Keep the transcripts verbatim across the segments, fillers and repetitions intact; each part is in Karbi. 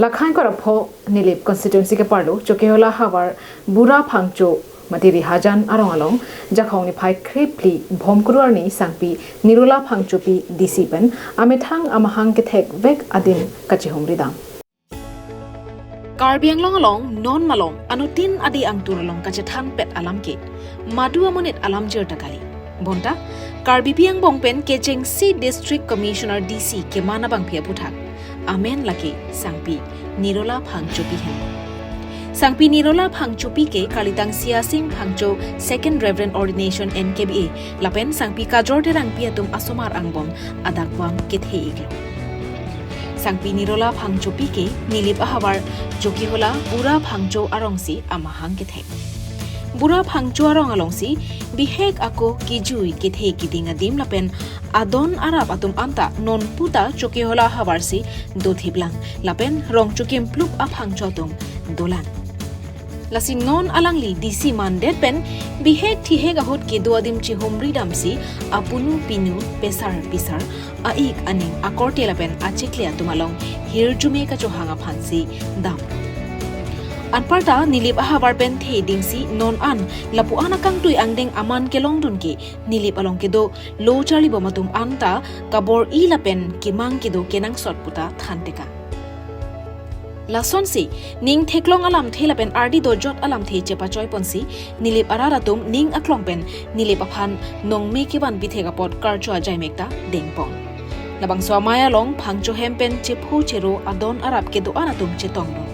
Lakhai Ingkoi ra pho Nilip constituency keparlo Chokihola havar Bura Phangcho mate Rihajan arong along Jakhong niphai kre phli Bhomkuru arni Sangpi Nirola Phangchopi D C pen amethang amahang kethek vek adim kachihumri dam. Karbi Anglong along non malom anuttin adi angtur along kachethan pet alam ke madu amonit alam jir ta kali. Bonta Karbipi angbong pen kechengsi District Commissioner D C keman abangpi aputhak amen lake Sangpi Nirola Phangchopi hen. Sangpi Nirola Phangchopi ke kalitang Siasing Phangcho Second Reverend Ordination N K B A lapen Sangpi Kajor Terangpi atum asomar angbong adak bang kethe iklo. Sangpi Nirola Phangchopi ke Nilip ahavar Chokihola Bura Phangcho arongsi amahang kethek. Bura Phangcho arong alongsi bihek ako kijui kethe kiding adim lapen adon arap atum anta non puta Chokihola havarsi dothiplang lapen rong chokim plup aphangcho atum dolang. Lasi non alangli D C mandet pen bihek thihek ahut kedo adim chihumri damsi apunu pinu pesar pisar a-ik aning akorte lapen achikli atum along hirjume kachohang aphansi dam. Anparta Nilip ahavar pen the dingsi non an lapu an akangtui angdeng aman kelongdun ke Nilip along kedo lo charlibom atum anta kabor-i lapen kemang kedo kenangsot puta than teka. Lasonsi ning theklong alamthe lapen ardi dojot alamthe chepachoi ponsi Nilip arat atum ning aklong pen Nilip aphan nongme kevanpi thek apot karcho ajaimek ta dengpon. Labangso amei along Phangcho hem pen chepho chero adon arap kedo-an atum chetongdun.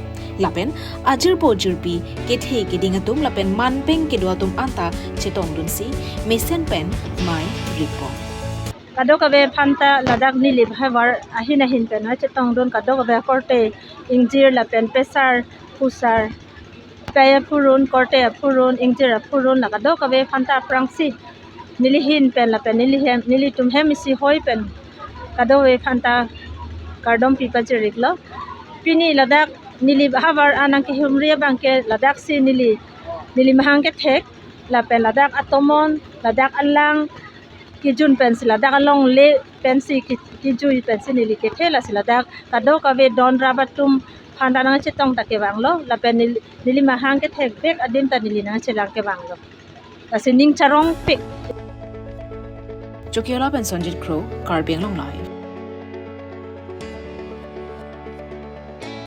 Lapen ajirpo jirpi kethe kiding atum lapen manpeng kedo atum anta chetongdunsi mesen pen mei ripon. Kadokave aphanta ladak Nilip havar ahin ahin pen chetongdun kadokave akorte ingjir lapen pesar pusar, pei aphurun, korte aphurun, ingjir aphurun la kadokave aphanta aphrangsi neli ahin pen lapen neli hem, nelitum hem isi hoi pen kadokave aphanta kardom pi pajir iklo. Pini ladak Nilip havar anang kehumri abang ke ladaksi neli, neli mahang kethek lapen ladak atomon, ladak alang kijun pensi ladak alongle pensi ki-, kijui pensi neli kethe lasi ladak kadokave don rap atum aphanta nangchetong ta kevanglo lapen neli, neli mahang kethek vek adim ta neli nangchelang kevanglo. Lasi ning charongpik. Chokihola pen Sonjit Kro, Karbi Anglong Live.